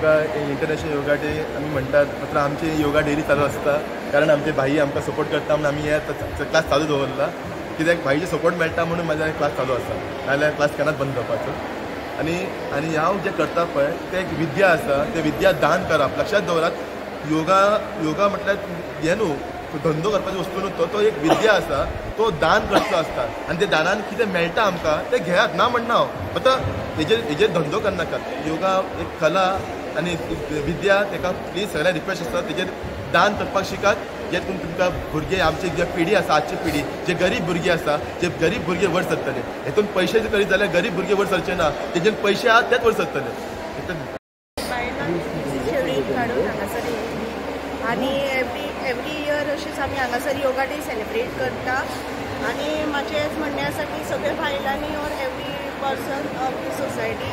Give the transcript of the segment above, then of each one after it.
आमकां international yoga day आमी म्हणटात, मात्र आमचे योगा डेली चालू आसता, कारण आमचे भाई आमकां सपोर्ट करता म्हणून आमी हे क्लास चालू दवरला. कित्याक भाईचे सपोर्ट मेळटा म्हणून म्हाज्या क्लास चालू आसा, नाजाल्यार क्लास केन्नाच बंद जावपाचो. आनी आनी हांव जें करता पळय तें एक विद्या आसा, तें विद्या दान करप. लक्षात दवरात, योगा योगा म्हटल्यार हें न्हू धंदो करपाची वस्तू न्हू, तो एक विद्या आसा, तो दान करचो आसता. आनी ते दानान कितें मेळटा आमकां तें घेयात, ना म्हणना हांव, फक्त हेजेर धंदो करनाकात. योगा एक कला आनी विद्या, तेका प्लीज सगळ्यांक रिक्वेस्ट आसता तेजेर दान करपाक शिकात, जे तुमकां भुरगे आमची जे पिढी आसा, आजची पिढी जे गरीब भुरगे आसा, जे गरीब भुरगे वयर सरतले. हेतून पयशे करीत जाल्यार गरीब भुरगे वयर सरचे ना, तेजेर पयशे आहात तेच वयर सरतले. काडून हांगासर येयली आनी एवरी इयर अशीच आमी हांगासर योगा डे सेलिब्रेट करता. आनी म्हाजें हेंच म्हणणें आसा की सगळ्या बायलांनी or every person of the society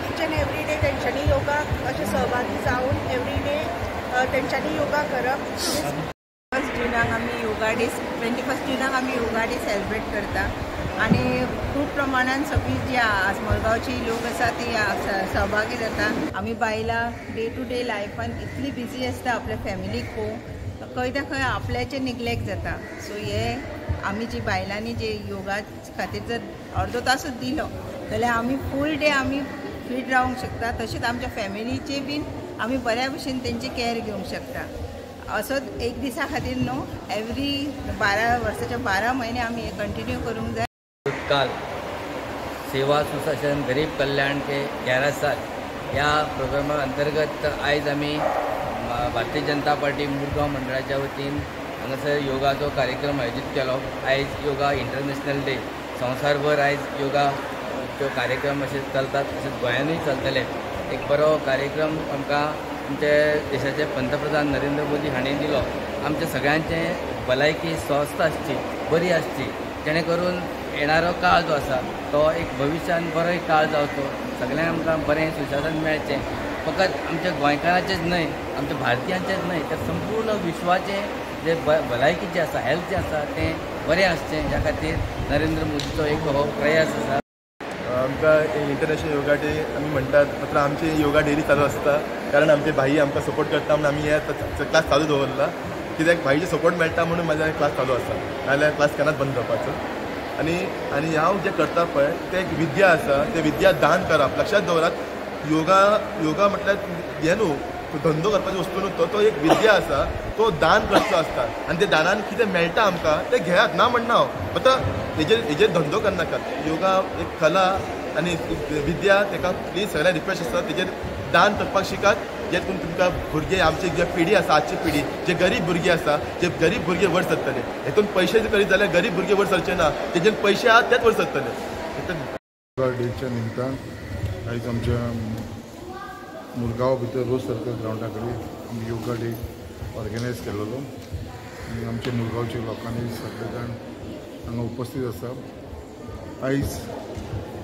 each and every day तेंच्यांनी योगाक अशें सहभागी जावन एवरी डे तेंच्यांनी योगा करप. 1 जुनाक आमी योगा डे, 21 जुनाक आमी योगा डे सेलिब्रेट करता आनी खूब प्रमाणान सगळी जी आसमोरगांवची लोक आसा ती सहभागी जाता. आमी बायलां डे टू डे लायफान इतली बिजी आसता आपल्या फॅमिलीक पळोवन खंय ना खंय आपल्याचें निग्लेक्ट जाता. सो हे आमी जी बायलांनी जे योगा खातीर जर अर्दो तासूच दिलो जाल्यार आमी फूल डे आमी फीट रावंक शकता, तशेंच आमच्या फॅमिलीचे बीन आमी बऱ्या भशेन तेंची कॅर घेवंक शकता. असोच एक दिसा खातीर न्हू, एवरी 12 वर्साच्या 12 म्हयने आमी हे कंटिन्यू करूंक जाय. काल सेवा सुशासन गरीब कल्याण के 11 साल ह्या प्रोग्रामा अंतर्गत आयज आमी भारतीय जनता पार्टी मुरगांव मंडळाच्या वतीन हांगासर योगाचो कार्यक्रम आयोजीत केलो. आयज योगा इंटरनॅशनल डे, संवसारभर आयज योगाचो कार्यक्रम अशे चलतात, तशेंच गोंयानूय चलतले. एक बरो कार्यक्रम आमकां आमचे देशाचे पंतप्रधान नरेंद्र मोदी हांणी दिलो. आमच्या सगळ्यांचें भलायकी स्वस्थ आसची, बरी आसची, जेणे करून येणारो काळ जो आसा तो एक भविश्यान बरो एक काळ जावचो, सगळ्यांक आमकां बरें सुशासन मेळचें. फकत आमच्या गोंयकारांचेच न्हय, आमच्या भारतीयांचेच न्हय, तर संपूर्ण विश्वाचें जे भलायकी जें आसा, हेल्थ जें आसा तें बरें आसचें, ह्या खातीर नरेंद्र मोदीचो एक हो प्रयास आसा. आमकां इंटरनॅशनल योगा डे आमी म्हणटात, मात्र आमचे योगा डेली चालू आसता, कारण आमचे भाई आमकां सपोर्ट करता म्हणून आमी हे क्लास चालू दवरला. कित्याक भाईचे सपोर्ट मेळटा म्हणून म्हाज्या क्लास चालू आसा, नाजाल्यार क्लास केन्नाच बंद जावपाचो. आनी आनी हांव जें करता पळय तें एक विद्या आसा, तें विद्या दान करप. लक्षात दवरात, योगा योगा म्हटल्यार हें न्हू धंदो करपाची वस्तू न्हू, तो एक विद्या आसा, तो दान करचो आसता. आनी ते दानान कितें मेळटा आमकां तें घेयात, ना म्हणना हांव, फक्त हेजेर धंदो करनाकात. योगा एक कला आनी विद्या, तेका प्लीज सगळ्यांक रिक्वेस्ट आसता तेजेर दान करपाक शिकात, जे तुमकां भुरगे आमची जे पिढी आसा, आजची पिढी जे गरीब भुरगे आसा, जे गरीब भुरगे वयर सरतले. हेतून पयशे करीत जाल्यार गरीब भुरगे वयर सरचे ना, तेजेर पयशे आहात तेच वयर सरतले. योगा डेच्या निमतान आयज आमच्या मुरगांव भितर रोज सर्कल ग्रावंडा कडेन आमी योगा डे ऑर्गनायज केलेलो आनी आमच्या मुरगांवच्या लोकांनी सगळे जाण हांगा उपस्थित आसा. आयज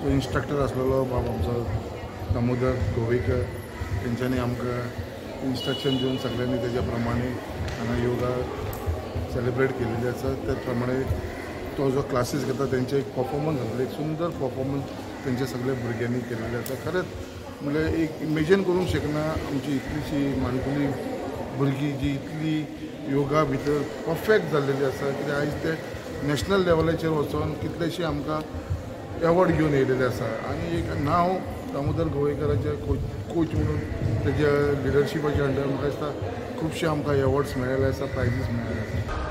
तो इन्स्ट्रक्टर आसलेलो बाब आमचो दामोदर गोवेकर, तेंच्यांनी आमकां इन्स्ट्रक्शन दिवन सगळ्यांनी तेज्या प्रमाणे हांगा योगा सेलिब्रेट केलेली आसा. त्या प्रमाणे तो जो क्लासीस घेता तेंचे एक परफॉर्मन्स जातले, एक सुंदर परफॉर्मन्स तेंच्या सगळ्या भुरग्यांनी केलेले आसा. खरेंच म्हणल्यार एक इमेजीन करूंक शकना आमची इतलीशी माणकुली भुरगीं जी इतली योगा भितर परफेक्ट जाल्लेली आसा. कित्याक आयज ते नॅशनल लेवलाचेर वचोन कितलेशे आमकां एवॉर्ड घेवन येयलेले आसा. आनी एक नांव दामोदर गोवेकराचे कोच म्हणून तेज्या लिडरशिपाच्या अंडर म्हाका दिसता खुबशे आमकां एवॉर्ड्स मेळ्ळेले आसा, प्रायजीस मेळ्ळेले आसा.